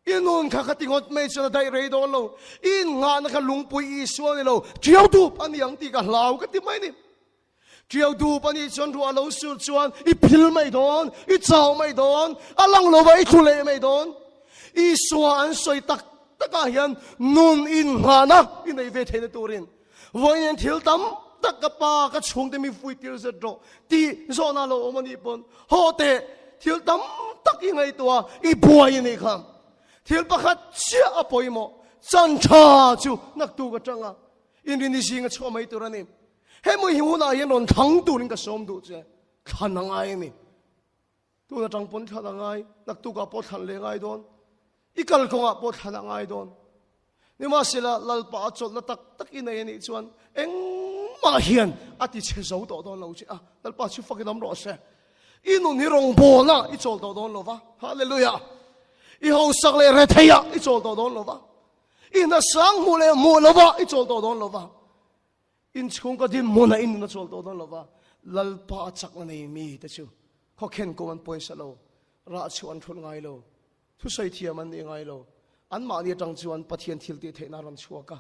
I nun kha ka ti ngawt mai chuan a daih rei dawn lo. I innghahna kha lungpui Isua ni lo, ṭiau dup a ni ang tih ka hlau ka ti mai ni. Ṭiau dup a nih chuan ruah lo sur chuan i phil mai dawn, i chau mai dawn, a lang lo va i thlu leh mai dawn. Isua an sawi tak takah hian nun innghahna i nei ve theihna turin vawiin thil tam tak ka pa ka chhungte mi vui tir zet rawh tih zawhna lo awm a nih pawn haw teh thil tam tak i ngaihtuah i buai a nih kha. Thil pakhat chiah a pawimawh chan tha chu naktuk atanga inrini zinga chhuah mai tur a ni. Hemi hi hunah hian rawn thlang turin ka sawm duh che, thlan a ngai a ni. Tun atang pawn thlan a ngai, naktukah pawh thlan leh ngai dawn, i kalkawngah pawh thlan a ngai dawn. Nimahsela, Lalpa a chawlhna tak tak i nei a nih chuan engmah hian a ti chhe zo tawh dawn lo che a, Lalpa chu fakin awm rawh se. I nun hi rawngbawlna i chawl tawh dawn lo va, Hallelujah! I hausak leh retheiah i chawl tawh dawn lo va, i hna sang hmuh leh hmuh lovah i chawl tawh dawn lo va, Inchhung ka dinhmun a in a chawl tawh dawn lova, Lalpa a chakna nei mi te chu khawkhen kum an pawisa lo, rah chhuah an thulh ngai lo, thusawi thiam an nih ngai lo, anmahni atang chuan Pathian thil tih theihna a rawn chhuak a.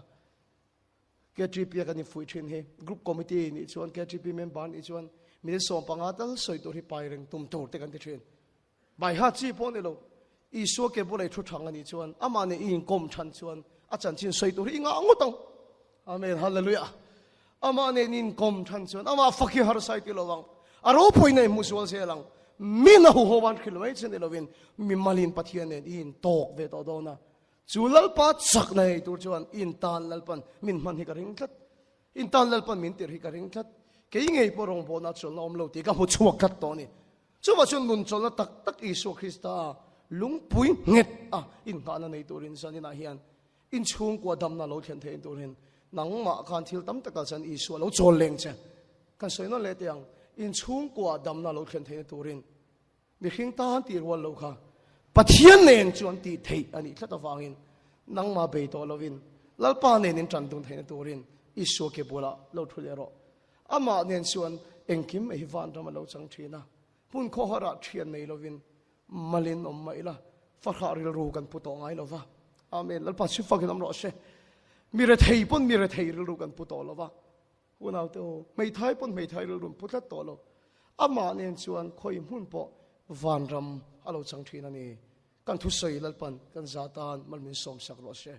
KTP a kan infuih thin hi, Group Committee nih chuan KTP member nih chuan minute 15 tal sawi tur hi pai reng tum tur te kan ti thin. Baiha chi pawh ni lo, Isua ke bula i thu thang a nih chuan, amah nen i inkawm than chuan a chanchin sawi tur hi i ngah ngawt ang. Amen, Hallelujah. Amah nen i inkawm than chuan amah fak hi harsa i ti lo ang. A ropui na i hmu sual zel ang. Min a huho an hrilh mai che ni lovin mi malin Pathian nen i intawk ve tawh dawn a. Chu Lalpa chakna ei tur chuan i intan Lalpan min hman hi ka ring tlat. Intan Lalpan min tirh hi ka ring tlat. Kei ngei pawh rawngbawlna chuanna awm lo tih ka hmu chhuak tlat tawh a ni. Chuvah chuan nun chawlhna tak tak Isua Krista lungpui nghet a inngahna nei turin zaninah hian inchhungkua damna lo thlen theih turin nangmah khan thil tam takah chuan Isua lo chawl leng che. Kan sawi nawn leh teh ang, inchhungkua damna lo thlen theihna turin mihring tan tih rual lo kha Pathian nen chuan tih theih a nih tlat avangin nangmah bei tawh lovin Lalpa nen in ṭan dun theihna turin Isua ke bulah lo thu leh rawh. Amah nen chuan engkim ei vanram a lo chang thin a, hmun khawharah thian nei lovin malin awm mah ila, fahrah rilru kan pu tawh ngai lo va. Amen. Lalpa chu fakin awm rawh se. Mi rethei pawn mi rethei rilru kan pu tawh lo va. Unaute aw, hmeithai pawn hmeithai rilru an pu tlat tawh lo. Amah nen chuan khawi hmun pawh vanram a lo chang thin a ni. Kan thusawi Lalpan kan za tan mal min sawmsak rawh se.